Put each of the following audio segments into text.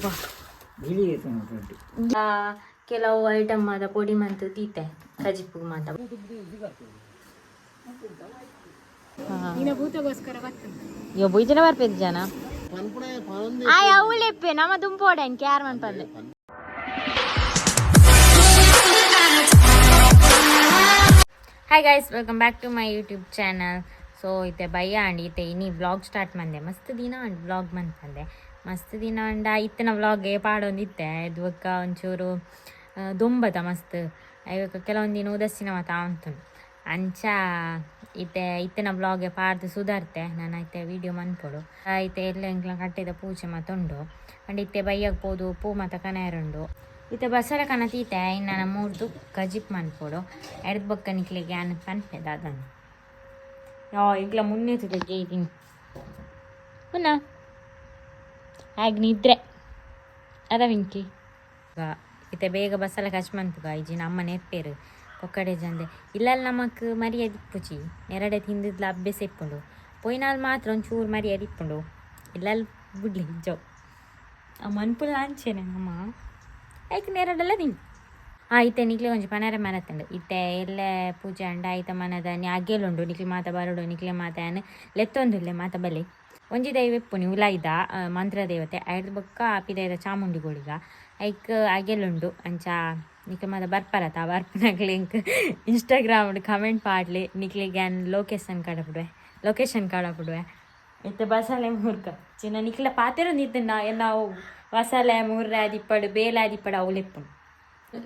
ಗಿಳಿ ಉಂಟು. ಕೆಲವು ಐಟಮ್ ಮಾತ ಪೊಡಿ ಮಂತು ತೀತೆ ಕಜಿಪು ಮಾತ. ಯೋ ಬುಯ್ಜನ ಬರ್ಪೆದ್ ಜನ ಆಯ್ ಅವಳೆಪ್ಪೆ ನಮ್ಮ ದುಂಪೋಡೆ char ಮನ್ಪಂದೆ. Hi guys, welcome back to my YouTube channel. So ಇತ್ತೆ ಬಯ್ಯ ಅಂಡ್ ಇತ್ತೆ ಇನಿ ವ್ಲಾಗ್ ಸ್ಟಾರ್ಟ್ ಮಂದೆ. ಮಸ್ತ್ ದಿನ ಅಂಡ್ ವ್ಲಾಗ್ ಮನ್ಪಂದೆ. ಮಸ್ತ್ ದಿನ ಅಂಡ ಇತ್ತಿನ ವ್ಲಾಗ್ ಪಾಡೊಂದಿತ್ತೆ. ಬೊಕ್ಕ ಒಂಚೂರು ದುಂಬದ ಮಸ್ತ್ ಐವಕ್ಕ ಕೆಲವೊಂದು ದಿನ ಉದಾಸೀನ ಮಾತ ಆವಂತುಂಡು. ಅಂಚ ಇತ್ತೆ ಇತ್ತಿನ ವ್ಲಾಗ್ ಪಾಡ್ದು ಸುಧಾರ್ತೆ ನಾನು. ಇತ್ತೆ ವೀಡಿಯೋ ಮನ್ಪೊಡು. ಇತ್ತೆ ಎಲ್ಲ ಎಂಕ್ಲ ಕಟ್ಟೆದ ಪೂಜೆ ಮಾತ ಉಂಡು. ಅಂಡ್ ಇತ್ತೆ ಬಯ್ಯಗ್ ಪೋದು ಪೂ ಮಾತ ಕನಯರುಂಡು. ಇತ್ತೆ ಬಸಳೆ ಕನ ತೀತೆ ಇನ್ನ ಮೂರ್ದು ಕಜಿಪ್ ಮನ್ಪೊಡು. ಎಡ್ದ್ ಬೊಕ್ಕ ನಿಕ್ಲೆಗೆ ಯಾನ್ ಪನ್ಪೆ ದಾದನ್. ಯಾ ಎಂಕ್ಲ ಮುನ್ನೆ ಜೈದಿನಿ ಪುನಃ ಆಗ್ ನಿದ್ರೆ ಅದ ವಿಂಕಿ. ಇತ್ತೆ ಬೇಗ ಬಸಳೆ ಕಚ್ ಮನ್ಪುಗ ಇಜ್ಜಿ ನಮ್ಮ ನೆರ್ಪೇರು ಪೊಕ್ಕಡೆ ಜಂದೆ. ಇಲ್ಲಲ್ಲಿ ನಮಕ್ ಮರ್ಯಾದೆ ಇಪ್ಪುಜಿ. ನೆರಡೆ ತಿಂದಿದ್ಲ ಅಭ್ಯಾಸ ಇಪ್ಪುಂಡು. ಪೋಯಿನಾಲ್ ಮಾತ್ರ ಒಂಚೂರು ಮರ್ಯಾದೆ ಇಪ್ಪುಂಡು. ಇಲ್ಲಲ್ಲಿ ಬುಡ್ಲಿ ಇಜ್ಜೋ ಆ ಮನ್ಪುಲ ಅಂಚೆನೆ ಅಮ್ಮ ಐಕ್ ನೆರಡೆಲ್ಲ ತಿನ್. ಇತ್ತೆ ನಿಕ್ಲೆ ಒಂಜಿ ಪನರೆ ಮರತ್ತುಂಡು. ಇತ್ತೆ ಎಲ್ಲೆ ಪೂಜೆ ಅಂಡ ಐತ ಮನದ ಅಗೆಲುಂಡು. ನಿಕ್ಲೆ ಮಾತ ಬರಡು. ನಿಕ್ಲೆ ಮಾತ ಯಾನ್ ಲೆತ್ತೊಂದುಲ್ಲೆ, ಮಾತ ಬಲೆ. ಒಂಜಿ ದೈವ ಇಪ್ಪುನಿ ಉಲಾಯ್ದ ಮಂತ್ರ ದೇವತೆ. ಐಡ್ದ್ ಬೊಕ್ಕ ಪಿದಯ್ದ ಚಾಮುಂಡಿ ಗುಳಿಗ. ಐಕ್ ಅಗೆಲುಂಡು. ಅಂಚ ನಿಕ್ಲೆ ಮಾತ ಬರ್ಪರತ? ಬರ್ಪುನಕ್ಲೆ ಎಂಕ್ ಇನ್ಸ್ಟಾಗ್ರಾಮ್ ಕಮೆಂಟ್ ಪಾಡ್ಲೆ. ನಿಕ್ಲೆಗ್ ಯಾನ್ ಲೊಕೇಶನ್ ಕಡಪುಡುವೆ, ಲೊಕೇಶನ್ ಕಡಪುಡುವೆ. ಇತ್ತೆ ಬಸಳೆ ಮೂರ್ಕ ಚಿನ್ನ ನಿಕ್ಲೆ ಪಾತೆರೊಂದಿತ್ತಿನ ಎನ್ನ ಬಸಳೆ ಮೂರ್ರೆ ಆದಿಪ್ಪಡು, ಬೇಲೆ ಆದಿಪ್ಪಡು, ಅವುಲೆಪ್ಪುಂಡು.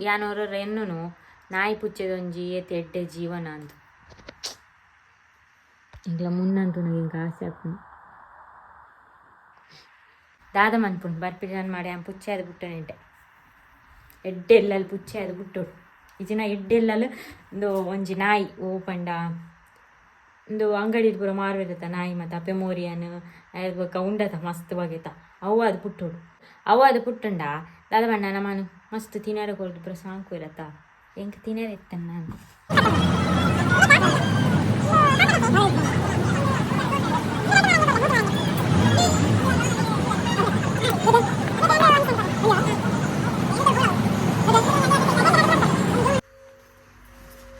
ಯಾನ್ ಒರೊರ ಎನ್ನುನು ನಾಯಿ ಪುಚ್ಚೆದೊಂಜಿ ಏತ್ ಎಡ್ಡೆ ಜೀವನ ಅಂದ್. ಎಂಕ್ಲ ಮುನ್ನಂತುನಗ ಎಂಕ್ ಆಸೆ ಆಪುಂಡು. ದಾದ ಮನ್ಪುಂಡು ಬರ್ಪಿ ಮಾಡಿ ಆನ್ ಪುಚ್ಚೆ ಆದ್ ಪುಟ್ಟನೆಡ್ಡೆ ಎಡ್ಡೆ ಇಲ್ಲಲ್ ಪುಚ್ಚೆ ಆದ್ ಪುಟ್ಟೊಡು. ಇಜಿನ ಎಡ್ಡೆ ಇಲ್ಲಲ್ ಉಂದು ಒಂಜಿ ನಾಯಿ ಓ ಪಂಡ ಉಂದು ಅಂಗಡಿಡ್ ಪೂರ ಮಾರುವೆರತ್ತ ನಾಯಿ ಮಾತ, ಪೆಮೋರಿಯನ್ ಬೊಕ್ಕ ಉಂಡತ ಮಸ್ತ್ ಬಗೆತ, ಅವು ಆದ್ ಪುಟ್ಟೊಡು. ಅವು ಆದ್ ಪುಟ್ಟುಂಡ ದಾದ ಪಂಡ ನಮನ್ ಮಸ್ತ್ ತಿನರೆ ಕೊರ್ದು ಪೂರ ಸಾಂಕುವೆರತ್ತ. ಎಂಕ್ ತಿನರೆ ಇತ್ತನ್ ನಾನು.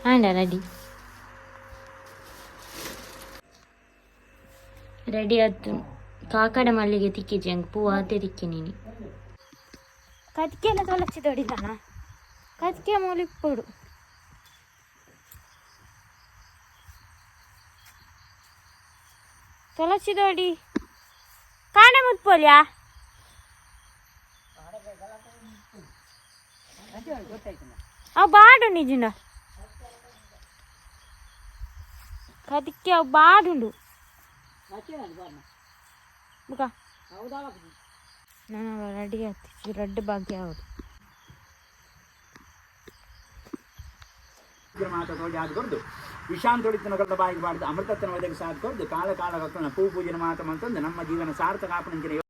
ಆಂಡ ರೆಡಿ ರೆಡಿ ಆತು. ಕಾಕಡ ಮಲ್ಲಿಗೆ ತಿಕ್ಕಿಜಿ ಅಂಗ್ ಪೂ ಆತೆ ತಿಕ್ಕಿ ನೀನಿ. ಕದ್ಕೆಲ್ಲ ತೊಲಚಿ ದೊಡಿದಾನ ಕದ್ಕೆ ಮೂಲಿಪ್ಪೊಡು. ತೊಲಚಿ ದೊಡಿ ಕಾಣೆ ಮುತ್ಪೋಲ್ಯಾ. ಅವು ಬಾಡುಂಡು ನಿಜಿನ ಕದಿಕೆ ಅವು ಬಾಡುಂಡು. ಬುಕ ನಾನು ರೆಡಿ ಆಯ್ತು. ರೆಡ್ ಭಾಗ್ಯ ಹೌದು. ಮಾತ ತೋಜಾದ್ ಕೊರ್ದು ವಿಷಾಂತೊಡಿತನಗಳ ಬಾಯಿಗೆ ಬಾಡ್ದು ಅಮೃತತ್ವನ ಒದಗಿಸಾದ್ ಕೊರ್ದು ಕಾಲ ಕಾಲ ಪೂ ಪೂಜನೆ ಮಾತ ಮಂತಂದು ನಮ್ಮ ಜೀವನ ಸಾರ್ಥಕ ಆಪುನಂಚಿನ.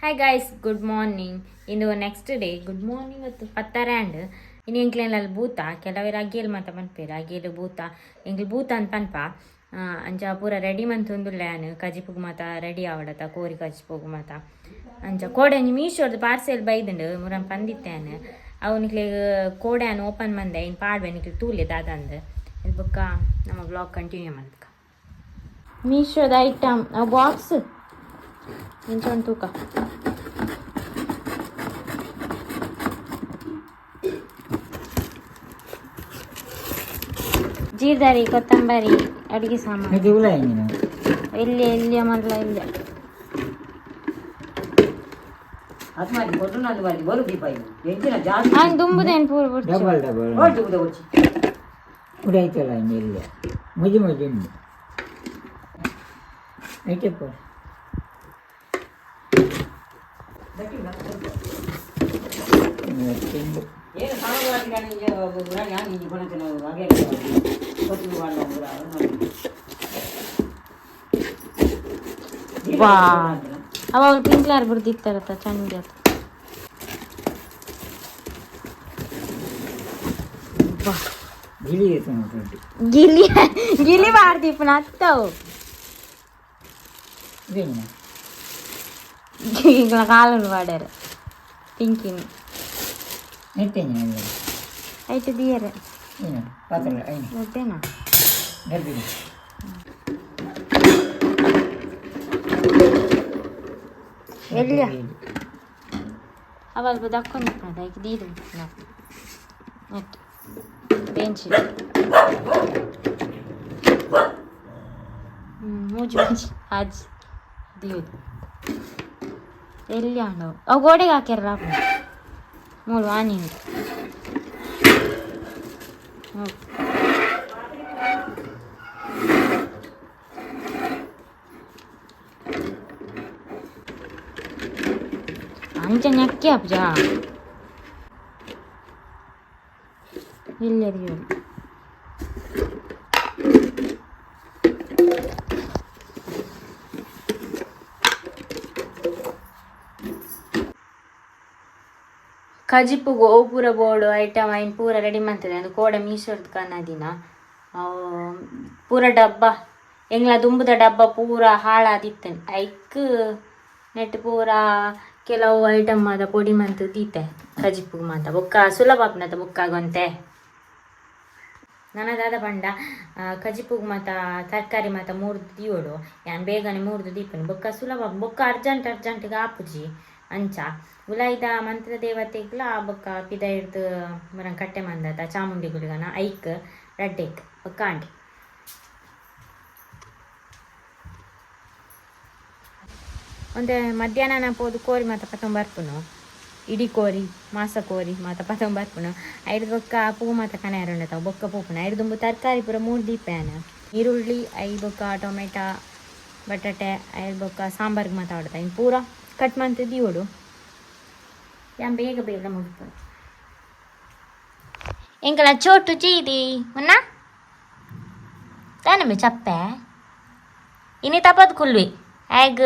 Hi guys, good morning. ಇಂದು ನೆಕ್ಸ್ಟ್ ಡೇ. ಗುಡ್ ಮಾರ್ನಿಂಗ್ ಅತ್ತು ಪತ್ತಾರೆ ಆಂಡ್. ಇನ್ನು ಎಂಕ್ಲೆನಲ್ಲಿ ಭೂತ. ಕೆಲವೆರ್ ಅಗೇಲ್ ಮಾತ ಪನ್ಪೆರ್. ಅಗೇಲ್ ಭೂತ, ಎಂಕ್ಲು ಭೂತ ಅಂತ ಪನ್ಪ. ಅಂಚ ಪೂರ ರೆಡಿ ಮಂತೊಂದುಲ್ಲೆ ಯಾನ್. ಕಜಿಪುಗು ಮಾತ ರೆಡಿ ಆವಡತ, ಕೋರಿ ಕಜಿಪುಗು ಮಾತ. ಅಂಚ ಕೋಡೆ ಒಂಜಿ ಮೀಶೋರ್ದು ಪಾರ್ಸೆಲ್ ಬೈದುಂಡು ಮುರನ್ ಪಂದಿತ್ತೆ ಯಾನ್. ಅವು ನಿಕ್ಲೆಗ್ ಕೋಡೆ ಯಾನ್ ಓಪನ್ ಮಂದೆ ಇನ್ ಪಾಡ್ವೆ. ನಿಕ್ಲೆ ತೂಲೆ ದಾದಂದ್. ಇದು ಬೊಕ್ಕ ನಮ್ಮ ವ್ಲಾಗ್ ಕಂಟಿನ್ಯೂ ಮಲ್ತ್ಕ. ಮೀಶೋದ ಐಟಮ್ ಅವು ಬಾಕ್ಸ್ ಎಂಚ ಉಂಟು ತೂಕ. ಜೀರ್ದಾರಿ, ಕೊತ್ತಂಬರಿ, ಅಡಿಗೆ ಸಾಮಾನು. ಎಲ್ಲಿ ಎಲ್ಲಿ ಮಲ್ಲ ಇಲ್ಲ. ಹಂಗೆ ದುಂಬುದೇನು ಪೂರ ಬುಡ್ಚಿ. ಡಬಲ್ ಡಬಲ್ ಉಡಾಯ್ತಲ್ಲ ಇಲ್ಲ ಮುಜಿ ಮುಜಿ ಉಂಡು ಐಟಪ್ಪ. ತಿಂದು. ವಾ ಅವಾಗ ಪಿಂಕ್ಲಾರ್ ಬಿಡ್ದಿತ್ತಾರತ್ತ ಚಂದ ಆತು. ವಾ. ಗಿಳಿ ಉಂಟು. ಗಿಲಿ ಗಿಲಿ ಬಾರ್ದಿಪ್ಪನ ಅತ್ತವು. ಇದೇನು? ಈಗ ಕಾಲನ್ನು ಪಾಡ್ಯಾರ ಪಿಂಕಿನ. ನೆಟ್ಟೇನೆ. ಐಟ್ ದಿಯರೆ. ಏನು ಪಾತ್ರ ಐನು. ನೆಟ್ಟೇನಾ? ಗರ್ಭಿಣಿ. ಎಲ್ಲಿಯ ಅವಲ್ಪ ದಕ್ಕೊಂದು ಐಕ್ ದೀದು ನೆಟ್ ಬೆಂಚ್ ಮೂಜಿ ಮೂಜಿ ಆಜ್ ದಿಯೋದು ಎಲ್ಲಿ ಅಂಡವು ಅವು ಗೋಡೆಗೆ ಹಾಕ್ಯಾರಲ್ಲ. ಮೂರು ಆನಿ ಉಂಟು. ಹ್ಞೂ ಅಂಚ ನೆಕ್ಕಿ ಅಪ್ಜ ಇಲ್ಲ. ಕಜಿಪುಗು ಅವು ಪೂರ ಬೋಡು ಐಟಮ್ ಐನ್ ಪೂರ ರೆಡಿ ಮಂತದೆ. ಅದು ಕೋಡ ಮೀಸೋರ್ದು ಕನ್ನದಿನ ಅವು ಪೂರ ಡಬ್ಬ ಎಂಗ್ಲ ದುಂಬುದ ಡಬ್ಬ ಪೂರ ಹಾಳಾದಿತ್ತನ್. ಐಕ್ ನೆಟ್ ಪೂರ ಕೆಲವು ಐಟಮ್ ಆದ ಪೊಡಿ ಮಂತು ದೀತೆ ಕಜಿಪುಗು ಮಾತ. ಬೊಕ್ಕ ಸುಲಭ ಆಪುನತ ಬೊಕ್ಕಾಗೊಂತೆ. ನನ್ನ ದಾದ ಪಂಡ ಕಜಿಪುಗ್ ಮಾತ ತರಕಾರಿ ಮಾತ ಮೂರ್ದು ದೀವೊಡು. ಯಾನ್ ಬೇಗನೆ ಮೂರ್ದು ದೀಪುನಿ. ಬೊಕ್ಕ ಸುಲಭ, ಬೊಕ್ಕ ಅರ್ಜೆಂಟ್ ಅರ್ಜೆಂಟ್ಗೆ ಆಪುಜಿ. ಅಂಚ ಉಲಾಯ್ದ ಮಂತ್ರದ ದೇವತೆಗ್ಲ ಬೊಕ್ಕ ಪಿದೈರ್ದು ಮರ ಕಟ್ಟೆ ಮಂದತ ಚಾಮುಂಡಿ ಗುಳಿಗನ ಐಕ್ ರಡ್ಡೆಕ್ ಬೊಕ್ಕ ಆಂಡ್. ಒಂತೆ ಮಧ್ಯಾಹ್ನ ನಾ ಪೋದು ಕೋರಿ ಮಾತ ಪತೊಂಬ ಬರ್ಪುನು. ಇಡೀ ಕೋರಿ, ಮಾಸ ಕೋರಿ ಮಾತ ಪತೊಂಬ ಬರ್ಪುನು. ಐಡ್ದ್ ಬೊಕ್ಕ ಪೂ ಮಾತ ಕನೆಯರ ಉಂಡತ ಬೊಕ್ಕ ಪೋಪುನು. ಐಡ್ದ್ ದುಂಬು ತರಕಾರಿ ಪೂರ ಮೂರು ದೀಪೆ. ಈರುಳ್ಳಿ I ಬೊಕ್ಕ ಟೊಮೆಟೊ, ಬಟಾಟೆ I ಬೊಕ್ಕ ಸಾಂಬಾರ್ಗೆ ಮಾತ ಆಡತ ಇನ್ನು ಪೂರ ಕಟ್ ಮಂತ್ ದೀವೊಡು. ಯಾನ್ ಬೇಗ ಬೇಗ ಮುಗಿಪುನು. ಎಂಕಲ ಚೋಟು ಚೀದಿ ಮುನ್ನ ತಾನಮೆ ಚಪ್ಪೆ ಇನಿ ತಪದ್ ಕುಲ್ವಿ ಆಗ್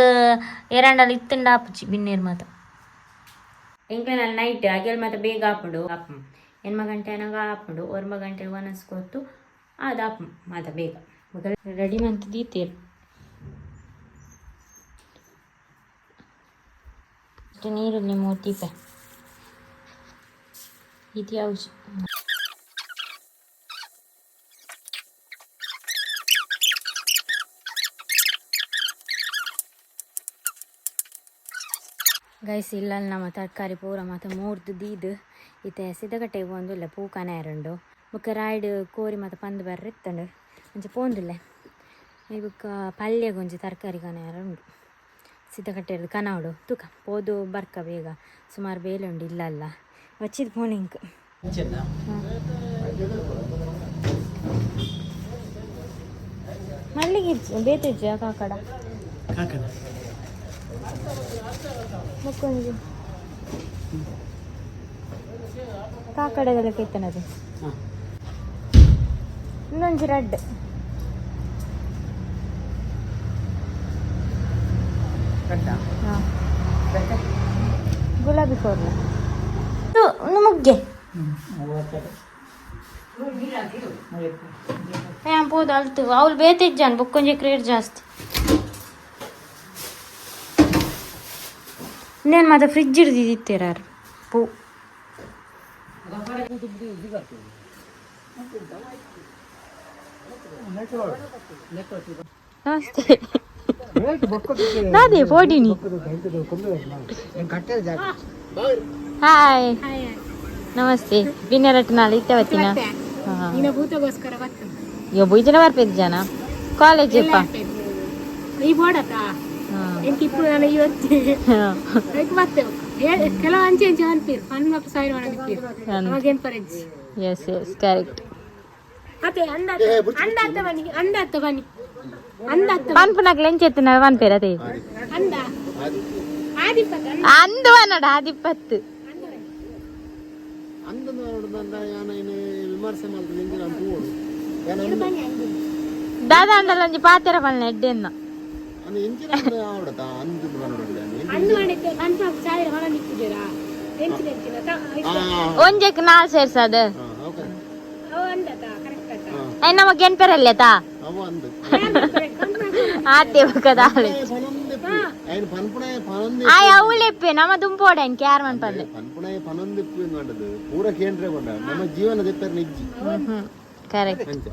ಎರಂಡಲ್ ಇತ್ತಂಡ ಆಪುಜಿ ಬಿನ್ನೇರು ಮಾತ. ಎಂಕ್ಲೆ ನೈಟ್ ಅಗೆಲ್ ಮಾತ ಬೇಗ ಆಪುಂಡು. ಆಪು ಎನ್ಮ ಗಂಟೆ ಅನಗ ಆಪುಂಡು. ಒರ್ಂಬ ಗಂಟೆ ವನಸ್ ಕೊರ್ತು ಅದು ಆಪು ಮಾತ ಬೇಗ ರೆಡಿ ಮಂತ್ ದೀತೇರು. ನೀರುಳ್ಳಿ ಮೂರು ದೀಪೆ ಇದು ಯಾವ್ದು? ಗೈಸ್, ಇಲ್ಲಲ್ಲಿ ನಮ್ಮ ತರಕಾರಿ ಪೂರ ಮಾತ ಮೂರ್ದು ದೀದ್ ಇತ್ತೆ ಸಿದ್ದಕಟ್ಟೆಗೆ ಪೋಂದುಲ್ಲೆ. ಪೂ ಕನೆಯರುಂಡು. ಬೊಕ್ಕ ರಾಯ್ಡ್ ಕೋರಿ ಮಾತ ಪಂದ್ ಬರ್ರೆ ಇತ್ತಂಡು. ಅಂಚ ಪೋಂದುಲ್ಲೆ. ಈ ಬೊಕ್ಕ ಪಲ್ಯಗೊಂಜಿ ಒಂಜಿ ತರಕಾರಿ ಕನೆಯರ ಉಂಡು. ಸಿದ್ದಕಟ್ಟೆರ್ದು ಕನವಡು ತೂಕ ಪೋದು ಬರ್ಕ ಬೇಗ. ಸುಮಾರು ಬೇಲೆ ಉಂಡು ಇಲ್ಲಲ್ಲ ವಚ್ಚಿದ್ ಪೋಣಿಂಕ್. ಮಲ್ಲಿಗೆ ಇಜ್ಜಿ ಬೇತಿಜ್ಜಿ ಕಾಕಡ. ಕಾಕಡ. ಬೊಕ್ಕೊಂಜಿ ಕಾಕಡದಲ್ಲ ಕೆತ್ತನದು. ಇನ್ನೊಂಜಿ ರಡ್ಡ್. ಕಟ್ಟ. ಹಾಂ, ಗುಲಾಬಿ ಕೋರ್ಲ ಒಂದು ಮುಗ್ಗೆ. ಏನ್ ಪೋದು ಅಲ್ತು ಅವ್ಲು ಬೇತಿಜ್ಜಾನ್. ಬೊಕ್ಕೊಂಜಿ ಕ್ರೇಟ್ ಜಾಸ್ತಿ. ಇನ್ನೇನು ಮಾತ ಫ್ರಿಜ್ ಹಿಡ್ದಿತ್ತಿರಾರು ಪೂ. ನಮಸ್ತೆ. ನಾದೇ ಪೋಡಿನಿ. ಹಾಯ್, ನಮಸ್ತೆ. ಬಿನ್ನರಟ್ಟು ನಾಳೆ ಇತ್ತವತ್ತಿನ ಭೂತಗೋಸ್ಕರ ಬರ್ತದೆ. ಅಯ್ಯೋ, ಬುಯ್ಜನ ಬರ್ಪೇದು ಜನ ಕಾಲೇಜ್ ಅಪ್ಪ. ಈ ಬೋಡತಾ ಎಂಕ್ ಇಪ್ಪು ನಾನು ಇವತ್ತು ಐಕ್ ಬತ್ತೆ. ಕೆಲವು ಅಂಚೆ ಅಂಚೆ ಅನ್ಪೀರ್ ಪನ್ ಸಾವಿರ ಒಣಗಿಪ್ಪೀರ್ ಅವಾಗ ಏನ್ ಪರೆಜ್ಜಿ. S S, correct. ಅತ್ತೆ ಅಂದ ಅಂದ ಅತ್ತ ಬನ್ನಿ, ಅಂದ ಅತ್ತ ಬನ್ನಿ, ಅಂದ ಅತ್ತ. ಪನ್ಪುನಕ್ಲೆ ಎಂಚೆತ್ತಿನ ಪನ್ಪೇರ ಅದೇ. ಅಂದ ಆದಿಪ್ಪತ್ತ. ಅಂದು ಪನ್ನಡ ಆದಿಪ್ಪತ್ತು. ವಿಮರ್ಶೆ ಮಲ್ತು. ದಾದಾ ಅಂಡಲ ಒಂಜಿ ಪಾತೆರ ಪನ್ಲೆ ಎಡ್ಡೆನ್ನ. ಅಂದು ಮಾಡಿದ್ದೆ ಪನ್ಪ ಸಾವಿರ ಒಣಗಿಟ್ಟಿದ್ದೀರಾ ಎಂಚಿನ ಎಂಚಿನ. ಒಂಜೆಕ್ ನಾಲ್ ಸೇರ್ಸದು. ಅವು ಅಂದತ ಕರೆಕ್ಟ್ ಆತ. I ನಮ್ಮ ಗೆನ್ಪೆರಲ್ಲೇತಾ ಆತೆ ಬೊಕ್ಕ ದಾಲೆ. ಐನ್ ಪನ್ಪುಣಾಯ ಪನೊಂದು ಆಯ್ ಅವಳೆಪ್ಪೆ ನಮ್ಮ ದುಂಪೋಡ ಕ್ಯಾರ್ ಮನ್ಪಂದೆ. ಪನ್ಪುಣಾಯ ಪನೊಂದು ಇಪ್ಪು ಪೂರ ಕೇಂದ್ರ ಕೊಂಡ ನಮ್ಮ ಜೀವನ ದೆಪ್ಪರ್ ನಿಜ್ಜಿ. ಕರೆಕ್ಟ್. ಅಂಚ.